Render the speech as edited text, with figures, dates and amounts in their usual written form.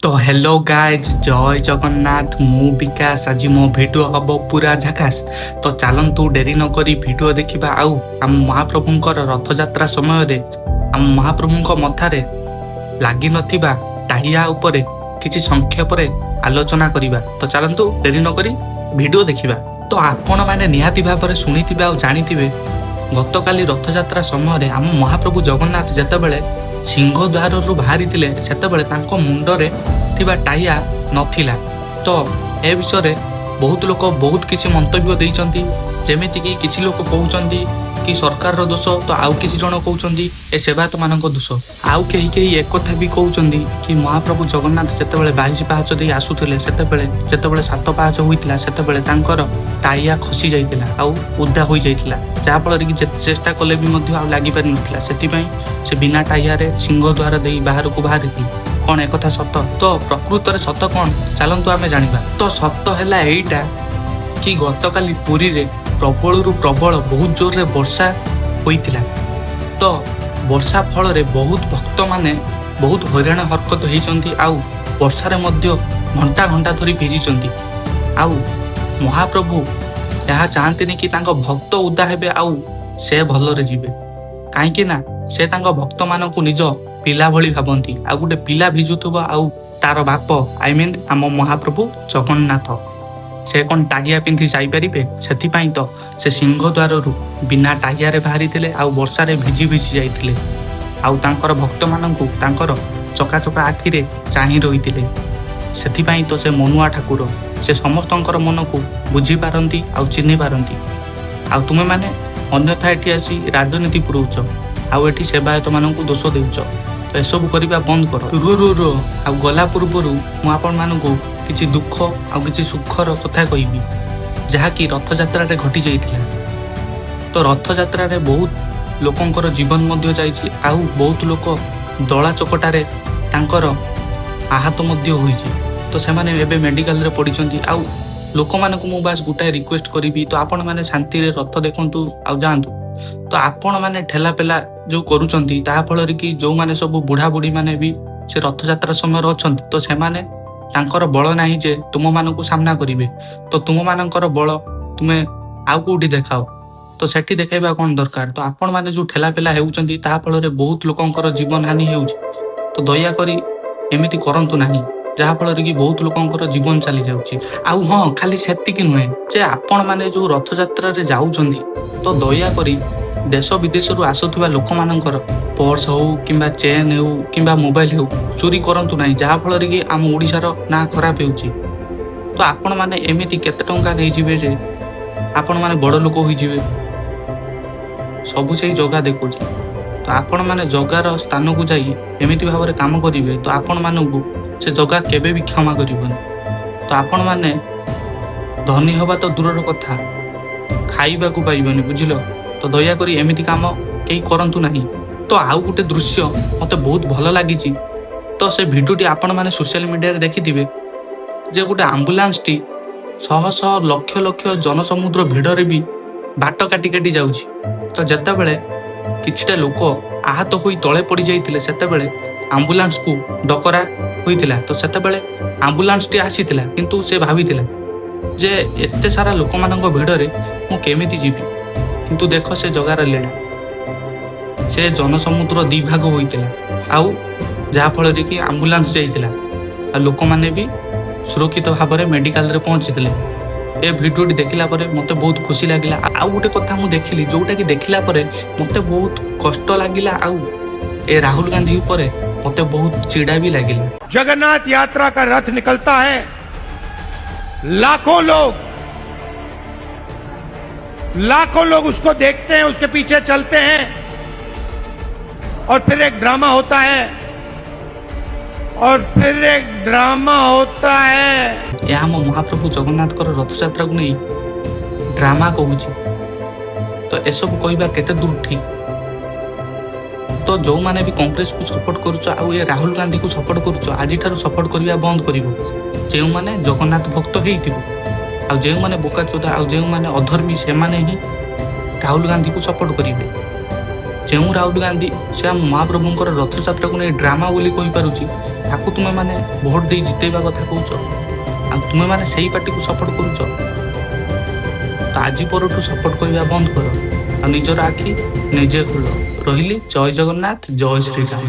ତ hello guys, ଜୟ ଜଗନ୍ନାଥ। ମୁଁ ବିକାଶ। ଆଜି ମୋ ଭିଡ଼ିଓ ହବ ପୁରା ଝାକାସ। ତ ଚାଲନ୍ତୁ, ଡେରି ନକରି ଭିଡ଼ିଓ ଦେଖିବା ଆଉ ଆମ ମହାପ୍ରଭୁଙ୍କର ରଥଯାତ୍ରା ସମୟରେ ଆମ ମହାପ୍ରଭୁଙ୍କ ମଥାରେ ଲାଗିନଥିବା ଟାହିଆ ଉପରେ କିଛି ସଂକ୍ଷେପରେ ଆଲୋଚନା କରିବା। ତ ଚାଲନ୍ତୁ, ଡେରି ନକରି ଭିଡ଼ିଓ ଦେଖିବା। ତ ଆପଣମାନେ ନିହାତି ଭାବରେ ଶୁଣିଥିବେ ଆଉ ଜାଣିଥିବେ, ଗତକାଲି ରଥଯାତ୍ରା ସମୟରେ ଆମ ମହାପ୍ରଭୁ ଜଗନ୍ନାଥ ଯେତେବେଳେ ସିଂହଦ୍ୱାରରୁ ବାହାରିଥିଲେ, ସେତେବେଳେ ତାଙ୍କ ମୁଣ୍ଡରେ ଥିବା ଟାହିଆ ନଥିଲା। ତ ଏ ବିଷୟରେ ବହୁତ ଲୋକ ବହୁତ କିଛି ମନ୍ତବ୍ୟ ଦେଇଛନ୍ତି। ଯେମିତିକି କିଛି ଲୋକ କହୁଛନ୍ତି କି ସରକାରର ଦୋଷ, ତ ଆଉ କିଛି ଜଣ କହୁଛନ୍ତି ଏ ସେବାୟତମାନଙ୍କ ଦୋଷ। ଆଉ କେହି କେହି ଏକଥା ବି କହୁଛନ୍ତି କି ମହାପ୍ରଭୁ ଜଗନ୍ନାଥ ଯେତେବେଳେ 22 ପାହାଚ ଦେଇ ଆସୁଥିଲେ, ସେତେବେଳେ ଯେତେବେଳେ 7 ପାହାଚ ହୋଇଥିଲା, ସେତେବେଳେ ତାଙ୍କର ଟାହିଆ ଖସି ଯାଇଥିଲା ଆଉ ଓଦା ହୋଇଯାଇଥିଲା, ଯାହାଫଳରେ କି ଯେତେ ଚେଷ୍ଟା କଲେ ବି ମଧ୍ୟ ଆଉ ଲାଗିପାରିନଥିଲା। ସେଥିପାଇଁ ସେ ବିନା ଟାହିଆରେ ସିଂହଦ୍ୱାର ଦେଇ ବାହାରକୁ ବାହାରିଥିଲେ। କ'ଣ ଏକଥା ସତ? ତ ପ୍ରକୃତରେ ସତ କ'ଣ, ଚାଲନ୍ତୁ ଆମେ ଜାଣିବା। ତ ସତ ହେଲା ଏଇଟା କି ଗତକାଲି ପୁରୀରେ ପ୍ରବଳରୁ ପ୍ରବଳ, ବହୁତ ଜୋରରେ ବର୍ଷା ହୋଇଥିଲା। ତ ବର୍ଷା ଫଳରେ ବହୁତ ଭକ୍ତମାନେ ବହୁତ ହଇରାଣ ହରକତ ହେଇଛନ୍ତି ଆଉ ବର୍ଷାରେ ମଧ୍ୟ ଘଣ୍ଟା ଘଣ୍ଟା ଧରି ଭିଜିଛନ୍ତି। ଆଉ ମହାପ୍ରଭୁ ଏହା ଚାହାନ୍ତିନି କି ତାଙ୍କ ଭକ୍ତ ଓଦା ହେବେ ଆଉ ସେ ଭଲରେ ଯିବେ, କାହିଁକି ନା ସେ ତାଙ୍କ ଭକ୍ତମାନଙ୍କୁ ନିଜ ପିଲା ଭଳି ଭାବନ୍ତି। ଆଉ ଗୋଟେ ପିଲା ଭିଜୁଥିବ ଆଉ ତାର ବାପ, I mean ଆମ ମହାପ୍ରଭୁ ଜଗନ୍ନାଥ, ସେ କ'ଣ ଟାହିଆ ପିନ୍ଧି ଯାଇପାରିବେ? ସେଥିପାଇଁ ତ ସେ ସିଂହଦ୍ୱାରରୁ ବିନା ଟାହିଆରେ ବାହାରିଥିଲେ ଆଉ ବର୍ଷାରେ ଭିଜି ଭିଜି ଯାଇଥିଲେ ଆଉ ତାଙ୍କର ଭକ୍ତମାନଙ୍କୁ ତାଙ୍କର ଚକାଚକା ଆଖିରେ ଚାହିଁ ରହିଥିଲେ। ସେଥିପାଇଁ ତ ସେ ମନୁଆ ଠାକୁର। ସେ ସମସ୍ତଙ୍କର ମନକୁ ବୁଝିପାରନ୍ତି ଆଉ ଚିହ୍ନି ପାରନ୍ତି। ଆଉ ତୁମେମାନେ ଅନ୍ୟଥା ଏଠି ଆସି ରାଜନୀତି ପୁରଉଛ ଆଉ ଏଠି ସେବାୟତମାନଙ୍କୁ ଦୋଷ ଦେଉଛ। ତ ଏସବୁ କରିବା ବନ୍ଦ କର। ରୁହ ରୁହ ରୁହ, ଆଉ ଗଲା ପୂର୍ବରୁ ମୁଁ ଆପଣମାନଙ୍କୁ କିଛି ଦୁଃଖ ଆଉ କିଛି ସୁଖର କଥା କହିବି, ଯାହାକି ରଥଯାତ୍ରାରେ ଘଟି ଯାଇଥିଲା। ତ ରଥଯାତ୍ରାରେ ବହୁତ ଲୋକଙ୍କର ଜୀବନ ମଧ୍ୟ ଯାଇଛି ଆଉ ବହୁତ ଲୋକ ଦଳା ଚକଟାରେ ତାଙ୍କର ଆହତ ମଧ୍ୟ ହୋଇଛି। ତ ସେମାନେ ଏବେ ମେଡିକାଲରେ ପଡ଼ିଛନ୍ତି। ଆଉ ଲୋକମାନଙ୍କୁ ମୁଁ ବାସ୍ ଗୋଟାଏ ରିକ୍ୱେଷ୍ଟ କରିବି, ତ ଆପଣମାନେ ଶାନ୍ତିରେ ରଥ ଦେଖନ୍ତୁ ଆଉ ଯାଆନ୍ତୁ। ତ ଆପଣମାନେ ଠେଲା ପେଲା ଯୋଉ କରୁଛନ୍ତି, ତାହା ଫଳରେ କି ଯୋଉମାନେ ସବୁ ବୁଢା ବୁଢୀ ମାନେ ବି ସେ ରଥଯାତ୍ରା ସମୟରେ ଅଛନ୍ତି, ତ ସେମାନେ ତାଙ୍କର ବଳ ନାହିଁ ଯେ ତୁମମାନଙ୍କୁ ସାମ୍ନା କରିବେ। ତ ତୁମମାନଙ୍କର ବଳ ତୁମେ ଆଉ କୋଉଠି ଦେଖାଅ, ତ ସେଠି ଦେଖାଇବା କଣ ଦରକାର? ତ ଆପଣମାନେ ଯୋଉ ଠେଲା ପେଲା ହେଉଛନ୍ତି, ତାହା ଫଳରେ ବହୁତ ଲୋକଙ୍କର ଜୀବନ ହାନି ହେଉଛି। ତ ଦୟାକରି ଏମିତି କରନ୍ତୁ ନାହିଁ, ଯାହା ଫଳରେ କି ବହୁତ ଲୋକଙ୍କର ଜୀବନ ଚାଲି ଯାଉଛି। ଆଉ ହଁ, ଖାଲି ସେତିକି ନୁହେଁ ଯେ ଆପଣମାନେ ଯୋଉ ରଥଯାତ୍ରାରେ ଯାଉଛନ୍ତି, ତ ଦୟାକରି ଦେଶ ବିଦେଶରୁ ଆସୁଥିବା ଲୋକମାନଙ୍କର ପର୍ସ ହଉ କିମ୍ବା ଚେନ୍ ହେଉ କିମ୍ବା ମୋବାଇଲ ହେଉ, ଚୋରି କରନ୍ତୁ ନାହିଁ, ଯାହା ଫଳରେ କି ଆମ ଓଡ଼ିଶାର ନାଁ ଖରାପ ହେଉଛି। ତ ଆପଣମାନେ ଏମିତି କେତେ ଟଙ୍କା ନେଇଯିବେ ଯେ ଆପଣମାନେ ବଡ଼ ଲୋକ ହୋଇଯିବେ? ସବୁ ସେଇ ଜଗା ଦେଖୁଛି। ତ ଆପଣମାନେ ଜଗାର ସ୍ଥାନକୁ ଯାଇ ଏମିତି ଭାବରେ କାମ କରିବେ, ତ ଆପଣମାନଙ୍କୁ ସେ ଜଗା କେବେ ବି କ୍ଷମା କରିବନି। ତ ଆପଣମାନେ ଧନୀ ହବା ତ ଦୂରର କଥା, ଖାଇବାକୁ ପାଇବନି, ବୁଝିଲ? ତ ଦୟାକରି ଏମିତି କାମ କେହି କରନ୍ତୁ ନାହିଁ। ତ ଆଉ ଗୋଟେ ଦୃଶ୍ୟ ମୋତେ ବହୁତ ଭଲ ଲାଗିଛି। ତ ସେ ଭିଡ଼ିଓଟି ଆପଣମାନେ ସୋସିଆଲ ମିଡ଼ିଆରେ ଦେଖିଥିବେ ଯେ ଗୋଟେ ଆମ୍ବୁଲାନ୍ସଟି ଶହ ଶହ ଲକ୍ଷ ଲକ୍ଷ ଜନସମୁଦ୍ର ଭିଡ଼ରେ ବି ବାଟ କାଟି କାଟି ଯାଉଛି। ତ ଯେତେବେଳେ କିଛିଟା ଲୋକ ଆହତ ହୋଇ ତଳେ ପଡ଼ି ଯାଇଥିଲେ, ସେତେବେଳେ ଆମ୍ବୁଲାନ୍ସକୁ ଡକରା ହୋଇଥିଲା। ତ ସେତେବେଳେ ଆମ୍ବୁଲାନ୍ସଟି ଆସିଥିଲା, କିନ୍ତୁ ସେ ଭାବିଥିଲା ଯେ ଏତେ ସାରା ଲୋକମାନଙ୍କ ଭିଡ଼ରେ ମୁଁ କେମିତି ଯିବି? କିନ୍ତୁ ଦେଖ ସେ ଜଗାର ଲୀଳା, ସେ ଜନସମୁଦ୍ର ଦି ଭାଗ ହୋଇଥିଲା ଆଉ ଯାହାଫଳରେ କି ଆମ୍ବୁଲାନ୍ସ ଯାଇଥିଲା ଆଉ ଲୋକମାନେ ବି ସୁରକ୍ଷିତ ଭାବରେ ମେଡିକାଲରେ ପହଞ୍ଚିଥିଲେ। ଏ ଭିଡ଼ିଓଟି ଦେଖିଲା ପରେ ମୋତେ ବହୁତ ଖୁସି ଲାଗିଲା। ଆଉ ଗୋଟେ କଥା ମୁଁ ଦେଖିଲି, ଯୋଉଟାକି ଦେଖିଲା ପରେ ମୋତେ ବହୁତ କଷ୍ଟ ଲାଗିଲା ଆଉ ଏ ରାହୁଲ ଗାନ୍ଧୀ ଉପରେ ମୋତେ ବହୁତ ଚିଡ଼ା ବି ଲାଗିଲା। जगन्नाथ यात्रा का रथ निकलता है, लाखों लोग, लाखों लोग उसको देखते हैं, उसके पीछे चलते हैं और फिर एक ड्रामा होता है और फिर एक ड्रामा होता है। ଏହା ଆମ ମହାପ୍ରଭୁ ଜଗନ୍ନାଥଙ୍କର ରଥଯାତ୍ରାକୁ ନେଇ ଡ୍ରାମା କହୁଛି। ତ ଏସବୁ କହିବା କେତେ ଦୂର ଠିକ? ତ ଯୋଉମାନେ ବି କଂଗ୍ରେସକୁ ସପୋର୍ଟ କରୁଛ ଆଉ ଏ ରାହୁଲ ଗାନ୍ଧୀକୁ ସପୋର୍ଟ କରୁଛ, ଆଜିଠାରୁ ସପୋର୍ଟ କରିବା ବନ୍ଦ କରିବ, ଯେଉଁମାନେ ଜଗନ୍ନାଥ ଭକ୍ତ ହେଇଥିବ। ଆଉ ଯେଉଁମାନେ ବୋକାଚୋଦା ଆଉ ଯେଉଁମାନେ ଅଧର୍ମୀ, ସେମାନେ ହିଁ ରାହୁଲ ଗାନ୍ଧୀକୁ ସପୋର୍ଟ କରିବେ। ଯେଉଁ ରାହୁଲ ଗାନ୍ଧୀ ସେ ଆମ ମହାପ୍ରଭୁଙ୍କର ରଥଯାତ୍ରାକୁ ନେଇ ଡ୍ରାମା ବୋଲି କହିପାରୁଛି, ତାକୁ ତୁମେମାନେ ଭୋଟ ଦେଇ ଜିତେଇବା କଥା କହୁଛ, ଆଉ ତୁମେମାନେ ସେଇ ପାର୍ଟିକୁ ସପୋର୍ଟ କରୁଛ। ତ ଆଜି ପରଠୁ ସପୋର୍ଟ କରିବା ବନ୍ଦ କର ଆଉ ନିଜର ଆଖି ନିଜେ ଖୋଲ। ରହିଲି, ଜୟ ଜଗନ୍ନାଥ, ଜୟ ଶ୍ରୀରାମ।